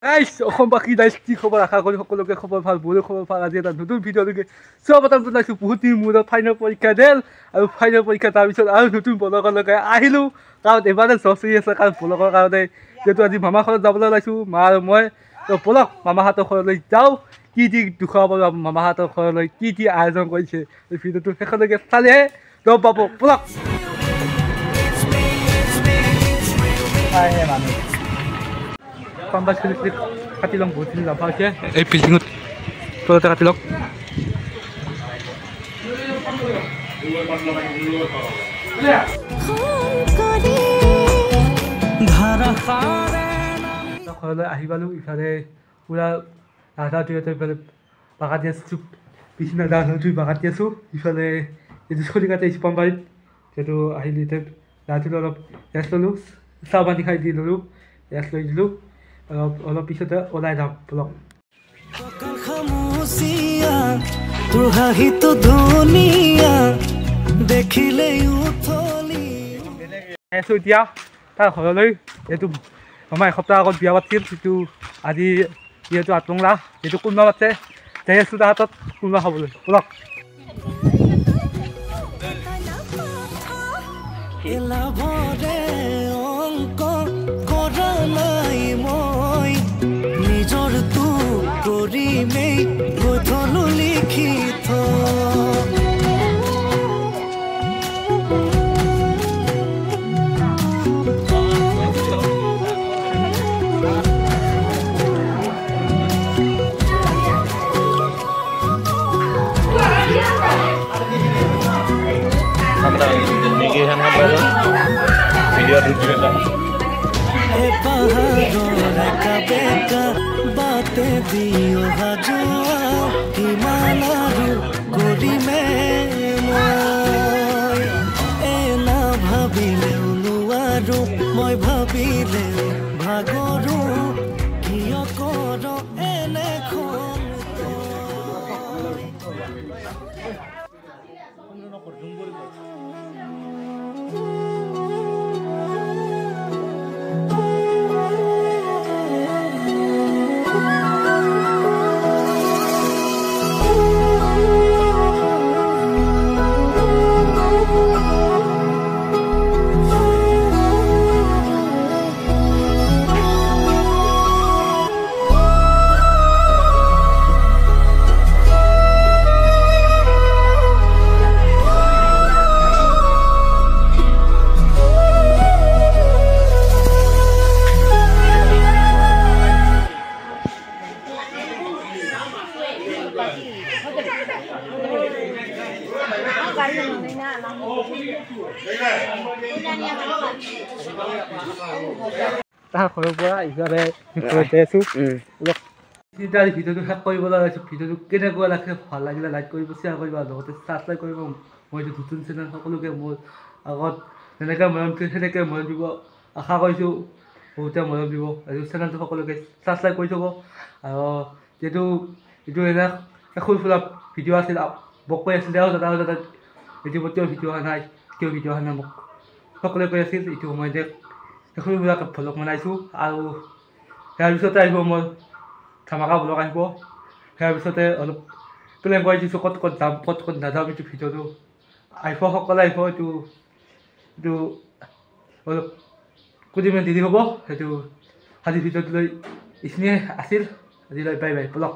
গাইছ, অসমবাসী ৰাইজ, কি খবৰ? আশা কৰি সকলোকে খবৰ ভাল, মোৰো খবৰ ভাল। আজি এটা নতুন ভিডিঅ'লৈকে স্বাগতম জনাইছোঁ। বহুত দিন মূৰত ফাইনেল পৰীক্ষা দিল আৰু ফাইনেল পৰীক্ষা তাৰপিছত আৰু নতুন ব্লগলৈকে আহিলোঁ, কাৰণ এবাৰে জ্বৰ চলি আছে, কাৰণ ব্লগৰ কাৰণে যিহেতু আজি মামা ঘৰত যাবলৈ ওলাইছোঁ মা আৰু মই। তো ব'লক মামাহঁতৰ ঘৰলৈ যাওঁ, কি কি দেখুৱাব পাৰোঁ, মামাহঁতৰ ঘৰলৈ কি কি আয়োজন কৰিছে, এই ভিডিঅ'টো শেষলৈকে চালেহে গম পাব। ব'লক। পাম্পা চুলি চুলি কাটি ল'ম, বহুতখিনি লাভ হৈছে এই বিল্ডিঙত, তলতে কাটি লওক। ঘৰলৈ আহি পালোঁ, ইফালে পূৰা ৰাধা দুয়োতে ইফালে বাগান দি আছোঁ, বিছনা দা ধুই বাগান দি আছোঁ। ইফালে এইটো চুলি কাটি আহিছোঁ পাম্বাৰীত, যিহেতু আহিলোঁ এতিয়া ৰাতিটো অলপ ৰেষ্ট ল'লোঁ, চাহ পানী খাই দি ল'লোঁ, ৰেষ্ট লৈ দিলোঁ, অলপ অলপ পিছতে ওলাই যাম। বলক। আছোঁ এতিয়া তাৰ ঘৰলৈ। এইটো মামা এসপ্তাহ আগত বিয়া পাতিছিল, সেইটো আজি যিহেতু আতংলা যিটো কোনোবা পাতে, যাই আছোঁ তাহাঁতত কোনোবা খাবলৈ। বলক। মই ভাবিলে ভাগৰো কিয় কৰ এনেখন। তাৰ ঘৰৰ পৰা ইফালে ঘৰত যাই আছোঁ। চিন্তা ভিডিঅ'টো শেষ কৰিবলৈ ওলাইছোঁ। ভিডিঅ'টো কেনেকুৱা লাগিছে, ভাল লাগিলে লাইক কৰিব, শ্বেয়াৰ কৰিব আৰু লগতে ছাবস্ক্ৰাইব কৰিব। মই এইটো নতুন চেনেল, সকলোকে মোৰ আগত যেনেকৈ মৰম দিছে সেনেকৈ মৰম দিব আশা কৰিছোঁ, বহুতে মৰম দিব। আৰু চেনেলটো সকলোকে ছাবস্ক্ৰাইব কৰি থ'ব। আৰু যিহেতু এইটো এনে সৰু সুৰা ভিডিঅ' আছিল, মোক কৈ আছিল আৰু দাদা দাদা এইটো কিয় ভিডিঅ' অহা নাই, কিয় ভিডিঅ' অহা নাই, মোক সকলোৱে কৈ আছিল। এইটো সময়তে সৰু সুৰাকৈ ভ্লগ বনাইছোঁ আৰু ইয়াৰ পিছতে আহিব মোৰ ধামাকা ভ্লগ আহিব। ইয়াৰ পিছতে অলপ প্লেন কৰি দিছোঁ ক'ত ক'ত যাম, ক'ত ক'ত নাযাম, এইটো ভিডিঅ'টো আহিব, সকলোৱে আহিব। এইটো এইটো অলপ কেইদিনমান দেৰি হ'ব। সেইটো আজি ভিডিঅ'টো লৈ এইখিনিয়ে আছিল। আজিলৈ বাই বাই, বলক।